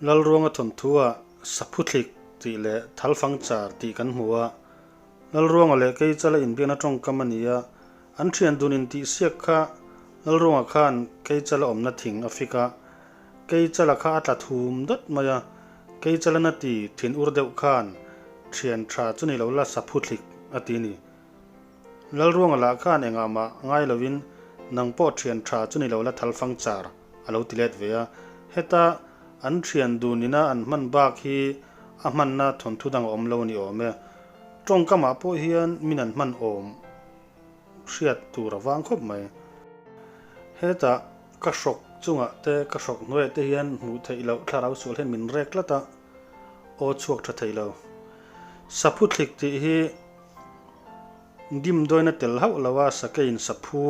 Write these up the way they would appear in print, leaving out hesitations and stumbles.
Lalruanga thawnthu-ah Saphuthlik tih leh Thalfangchar tih kan hmu a. Lalruanga leh Keichala inbiakna tawngkam a ni a, an thian dun intihsiak kha Lalruanga khan Keichala awmna thing a fik a, Keichala kha a tla thum dawt mai a, Keichala na ti thin ur deuh khan thian tha chu ni lo la Saphuthlik a ti ni. Lalruanga lah khan engah mah ngai lovin nang pawh thian tha chu ni lo la Thalfangchar a lo ti let ve a, heta an thian dun ina an hman bak hi a hmanna thawnthu dang a awm lo a ni awm e. Tawngkamah pawh hian min an hman awm hriat tur a vang khawp mai. Hetah ka hrawk chungah te ka hrawk hnuaiah te hian hmuh theih loh thlarau sual hian min rek tlat a, aw chhuak tha thei lo. Saphu thlik tih hi dimdawina tel hauh lo a, sakeiin saphu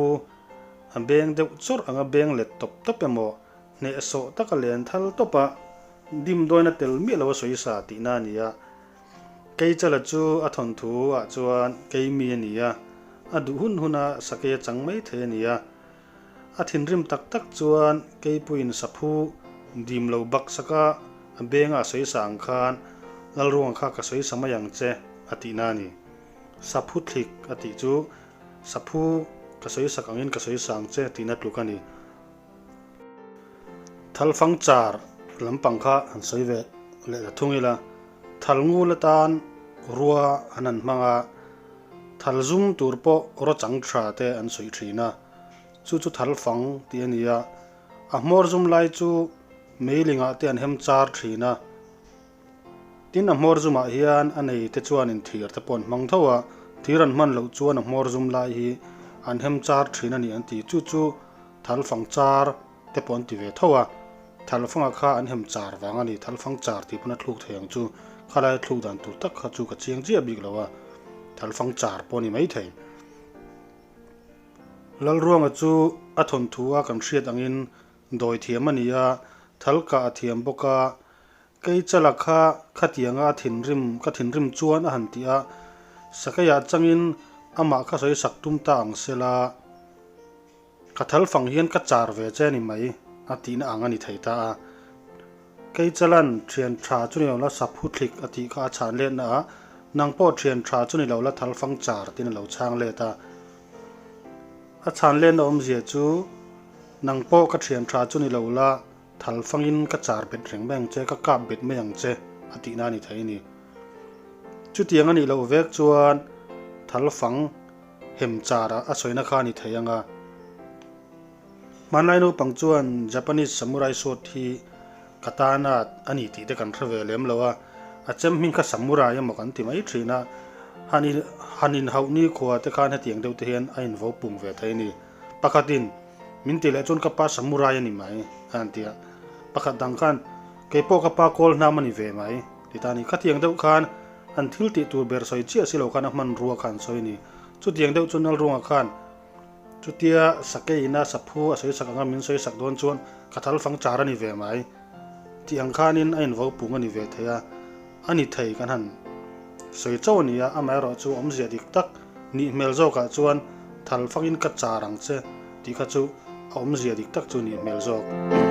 a beng deuh chawrh anga beng let tawp tawp emaw hnehsawh taka len thal tawp a, dimdawina tel miah lo a sawi sa tihna a ni a. Keichala chu a thawnthu ah chuan keimi a ni a, a duh hun hun a sakei a chang mai thei a ni a. A thinrim tak tak chuan keipuiin saphu dim lo bak saka a benga a sawi sa ang khan Lalruanga kha ka sawi sa mai ang che a tihna a ni. Saphu thlik a tih chu saphu ka sawi sak angin ka sawi sa ang che tihna tluk a ni. Thalfang char lampang kha han sawi ve leh ta thung ila, thal ngul atan rua an han hmang a, thal zum tur pawh rawchang tha te an suih thin a, chu chu thalfang tih a ni a, a hmawr zum lai chu meilingah te an hem char thin a, tin a hmawr zumah hian a nei te chuanin thir te pawh an hmang tho a, thir an hman loh chuan a hmawr zum lai hi an hem char thin a ni an ti, chu chu Thalfang char te pawh an ti ve tho a, Thalfanga kha an hem char vang a ni, Thalfang char tih pawn a thluk thei ang chu, khalaia thluk dan tur tak kha chu ka chiang chiah bik lo a, Thalfang char pawh a ni maithei. Lalruanga chu a thawnthu a kan hriat angin dawi thiam a ni a, Thalkah a thiam bawk a, Keichala kha khatianga a thinrim ka thinrim chuan a han ti a, Sakeiah changin amah kha sawi sak tum ta ang sela, Ka thal fang hian ka char ve che ni mai a tihna ang a ni thei ta a. Keichalan thian tha chu ni lo la saphu thlik a tih kha a chhan letna a, nang pawh thian tha chu ni lo la thal fang char tiin a lo chhang let a. A chhan letna awmzia chu nang pawh ka thian tha chu ni lo la thal fangin ka char bet reng mai ang che, ka kap bet mai ang che a tihna a ni thei a ni. Chutiang a nih loh vek chuan thal fang hem char a sawina kha a ni thei ang a. Hmanlai naupang chuan Japanese samurai sword hi katana a ni tih te kan hre ve lem lo a, a chem hming kha samurai emaw kan ti mai thin a, han in han inhauh ni khua te khan hetiang deuh te hian a invo pung ve thei a ni. Pakhatin min tih leh chuan ka pa samurai a ni mai a han ti a, pakhat dang khan keipawh ka pa kawl hnam a ni ve mai ti ta a ni. Khatiang deuh khan An thil tih tur ber sawi chiah si lo khan a hmanrua kha an sawi a ni. Chutiang deuh chu Nalrunga khan chutia sakeiin a saphu a sawi sak anga min sawi sak dawn chuan ka thal fang char a ni ve mai tih ang khanin a invo pung a ni ve thei a, a ni thei kan han sawi chauh a ni a, amaherawhchu awmzia dik tak nih hmel zawkah chuan thal fangin ka char ang che tih kha chu a awmzia dik tak chu nih hmel zawk.